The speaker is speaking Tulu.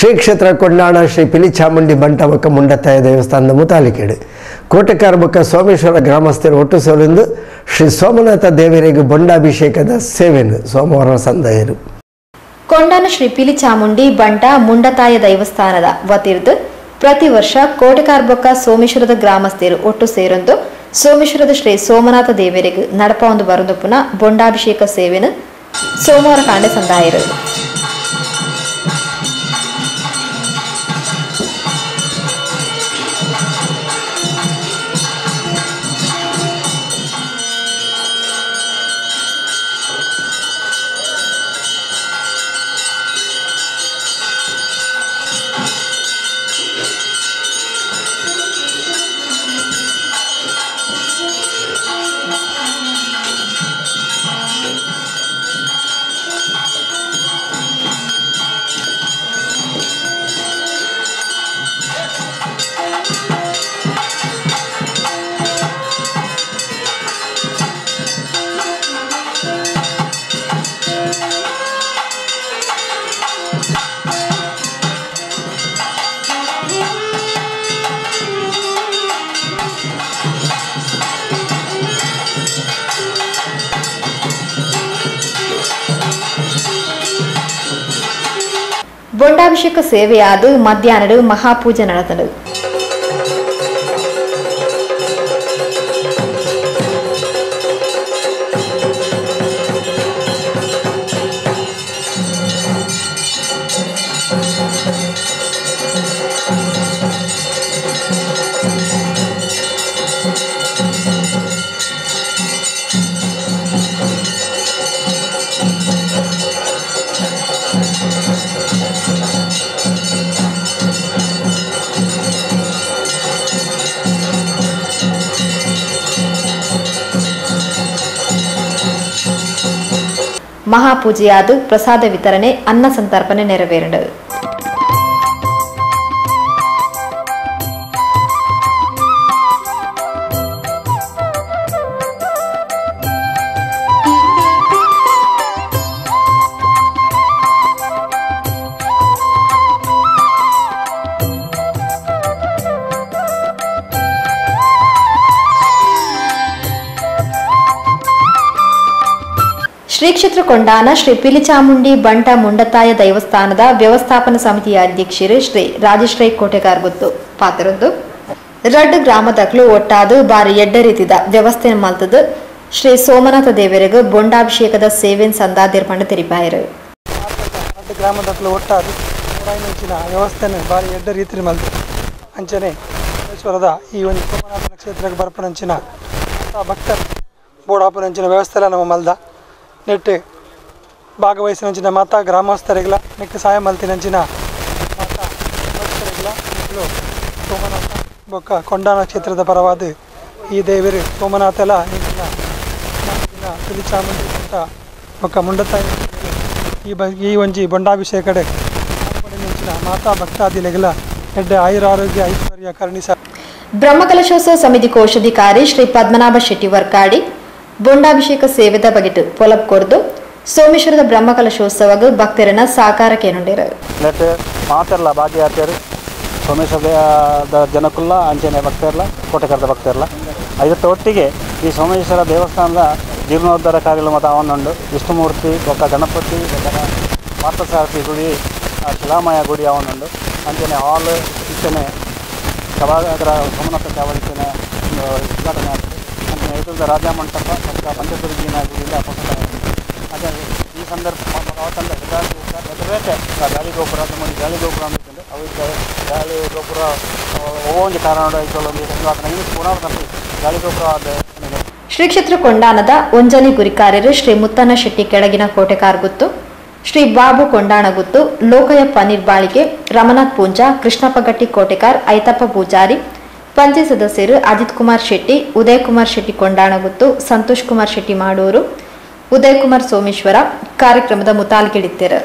Shri ಕ್ಷೇತ್ರ ಕೊಂಡಾಣ ಶ್ರೀ ಪಿಲಿಚಾಮುಂಡಿ ಬಂಟ ಬೊಕ್ಕ ಮುಂಡತ್ತಾಯ ದೇವಸ್ಥಾನದ ಮುತಾಲಿಕೆಡು ಕೋಟೆಕಾರ ಬೊಕ್ಕ ಸೋಮೇಶ್ವರ ಗ್ರಾಮಸ್ಥರು ಒಟ್ಟು ಸೇರಿಂದು ಶ್ರೀ ಸೋಮನಾಥ ದೇವರಿಗೆ ಬೊಂಡಾಭಿಷೇಕದ ಸೇವೆಯನ್ನು ಸೋಮವಾರ ಸಂದಾಯರು. ಕೊಂಡಾಣ ಶ್ರೀ ಪಿಲಿಚಾಮುಂಡಿ ಬಂಟ ಮುಂಡತಾಯ ದೇವಸ್ಥಾನದ ವತಿರ್ದು ಪ್ರತಿ ವರ್ಷ ಕೋಟೆಕಾರ ಬೊಕ್ಕ ಸೋಮೇಶ್ವರದ ಗ್ರಾಮಸ್ಥರು ಒಟ್ಟು ಸೇರೊಂದು ಸೋಮೇಶ್ವರದ ಶ್ರೀ ಸೋಮನಾಥ ದೇವರಿಗೆ ನಡಪ ಒಂದು ಬರಂದು ಪುನಃ ಬೊಂಡಾಭಿಷೇಕ ಸೇವೆಯನ್ನು ಸೋಮವಾರ ಕಾಂಡೆ ಸಂದಾಯರು. ಬೊಂಡಾಭಿಷೇಕ ಸೇವೆಯಾದ ಮಧ್ಯಾಹ್ನಡು ಮಹಾಪೂಜೆ ನಡೆದಳು. ಮಹಾಪೂಜೆಯಾದ ಪ್ರಸಾದ ವಿತರಣೆ ಅನ್ನ ಸಂತರ್ಪಣೆ ನೆರವೇರಿತು. ಶ್ರೀ ಕ್ಷೇತ್ರ ಕೊಂಡಾನ ಶ್ರೀ ಪಿಲಿಚಾಮುಂಡಿ ಬಂಟ ಮುಂಡತಾಯ ದೇವಸ್ಥಾನದ ವ್ಯವಸ್ಥಾಪನಾ ಸಮಿತಿಯ ಅಧ್ಯಕ್ಷರು ಶ್ರೀ ರಾಜಶ್ರೀ ಕೋಟೆಗಾರ್ ಗುತ್ತು ಪಾತ್ರದ್ದು ರಡ್ಡು ಗ್ರಾಮದಕ್ಲು ಒಟ್ಟಾದು ಬಾರಿ ಎಡ್ಡ ರೀತಿದ ವ್ಯವಸ್ಥೆ ಮಲ್ತದು ಶ್ರೀ ಸೋಮನಾಥ ದೇವರಿಗೆ ಬೊಂಡಾಭಿಷೇಕದ ಸೇವೆನ್ ಸಂದಾದಿರ್ಪಂಡು ತೆರಿಪಾಯರು. ಗ್ರಾಮದಕ್ಲು ಒಟ್ಟಾದು ವ್ಯವಸ್ಥೆಯನ್ನು ಬಾರಿ ಎಡ್ಡ ರೀತಿ ಮಲ್ತದೆ. ಅಂಚನೆ ಈಶ್ವರದ ಈ ಒಂದು ಸೋಮನಾಥನ ಕ್ಷೇತ್ರಕ್ಕೆ ಬರ್ಪನಂಚಿನ ಭಕ್ತರು ಬೋಡಾಪನಂಚಿನ ವ್ಯವಸ್ಥೆ ನಮ್ಮ ಮಲ್ದ ನೆಟ್ಟು ಭಾಗವಹಿಸಿನಂಚಿನ ಮಾತಾ ಗ್ರಾಮಸ್ಥರಿಗಲ ನೆಕ್ ಸಾಯ ಮಲ್ತಿನಂಚಿನ ಮಾತಾ ಭಕ್ತರಿಗಲ ನೆಕ್ಲು ಸೋಮನಾಥ ಬೊಕ್ಕ ಕೊಂಡಾಣ ಕ್ಷೇತ್ರದ ಪರವಾದ ಈ ದೇವರು ಸೋಮನಾಥಲ ನಿಂಚಿನ ಪಿಲಿಚಾಮುಂಡಿ ಅಂತ ಬೊಕ್ಕ ಮುಂಡತಾಯಿ ಈ ಒಂಜಿ ಬೊಂಡಾಭಿಷೇಕಡೆ ನಿಂಚಿನ ಮಾತಾ ಭಕ್ತಾದಿಲೆಗಲ ಎಡ್ಡೆ ಆಯುರ ಆರೋಗ್ಯ ಐಶ್ವರ್ಯ ಕರುಣಿಸ. ಬ್ರಹ್ಮಕಲಶೋತ್ಸವ ಸಮಿತಿ ಕೋಶಾಧಿಕಾರಿ ಶ್ರೀ ಪದ್ಮನಾಭ ಶೆಟ್ಟಿ ವರ್ಕಾಡಿ ಬೊಂಡಾಭಿಷೇಕ ಸೇವೆದ ಬಗೆಟ್ ಪೊಲಬ್ ಕೊರ್ದು ಸೋಮೇಶ್ವರದ ಬ್ರಹ್ಮಕಲಶೋತ್ಸವಗ ಭಕ್ತರನ್ನ ಸಾಕಾರಕ್ಕೆ ನುಂಡಿರು. ನೆಟ್ ಮಾತೆರ್ಲ ಭಾಗಿಯಾತೇರು ಸೋಮೇಶ್ವರದ ಜನಕುಲ್ಲ ಅಂಚನೆ ಭಕ್ತರ್ಲ ಕೋಟೆಕರದ ಭಕ್ತರ್ಲ ಐವತ್ತು ಒಟ್ಟಿಗೆ ಈ ಸೋಮೇಶ್ವರ ದೇವಸ್ಥಾನದ ಜೀರ್ಣೋದ್ಧಾರ ಕಾರ್ಯ ಮತ್ತು ಅವನುಂಡು ವಿಷ್ಣುಮೂರ್ತಿ ಬೊಕ್ಕ ಗಣಪತಿ ಪಾರ್ಥಸಾರಥಿ ಗುಡಿ ಶಿಲಾಮಯ ಗುಡಿ ಅವನುಂಡು ಅಂಚನೆ ಹಾಲ್ ಇತ್ತನೆ ಸಭಾಗರ ಸೋಮನಾಥ ಚಾವಡಿತನೆ ಉದ್ಘಾಟನೆ ಆಗ್ತದೆ. ಅಂಚನೆ ಐತದ ರಾಜ ಮಂಟಪ ಮತ್ತು ಪಂಚದುರ್ಗಿನ ಗುಡಿಯಿಂದ ಅದೇ ಈ ಸಂದರ್ಭ ಅವತ್ತಂದ ಬೇತೆ ಗಾಳಿ ಗೋಪುರ ನಮ್ಮ ಗಾಳಿ ಗೋಪುರ ಅಂತಂದರೆ ಅವು ಗಾಳಿ ಗೋಪುರ ಒಂಜಿ ಕಾರಣ ಪುನರ್ ಗಾಳಿ ಗೋಪುರ ಆದ. ಶ್ರೀ ಕ್ಷೇತ್ರ ಕೊಂಡಾನದ ಒಂಜನಿ ಗುರಿಕಾರ್ಯರು ಶ್ರೀ ಮುತ್ತಣ್ಣ ಶೆಟ್ಟಿ ಕೆಳಗಿನ ಕೋಟೆಕಾರ್ಗುತ್ತು, ಶ್ರೀ ಬಾಬು ಕೊಂಡಾಣಗುತ್ತು, ಲೋಕಯ್ಯ ಪನ್ನೀರ್ ಬಾಳಿಗೆ, ರಮನಾಥ್ ಪೂಂಜಾ, ಕೃಷ್ಣಪ್ಪ ಗಟ್ಟಿ ಕೋಟೆಕಾರ್, ಐತಪ್ಪ ಪೂಜಾರಿ, ಪಂಚಾಯತ್ ಸದಸ್ಯರು ಅಜಿತ್ ಕುಮಾರ್ ಶೆಟ್ಟಿ, ಉದಯ್ ಕುಮಾರ್ ಶೆಟ್ಟಿ ಕೊಂಡಾಣಗುತ್ತು, ಸಂತೋಷ್ ಕುಮಾರ್ ಶೆಟ್ಟಿ ಮಾಡೂರು, ಉದಯ್ ಕುಮಾರ್ ಸೋಮೇಶ್ವರ ಕಾರ್ಯಕ್ರಮದ ಮುತಾಲಿಕೆಡಿದ್ದರು.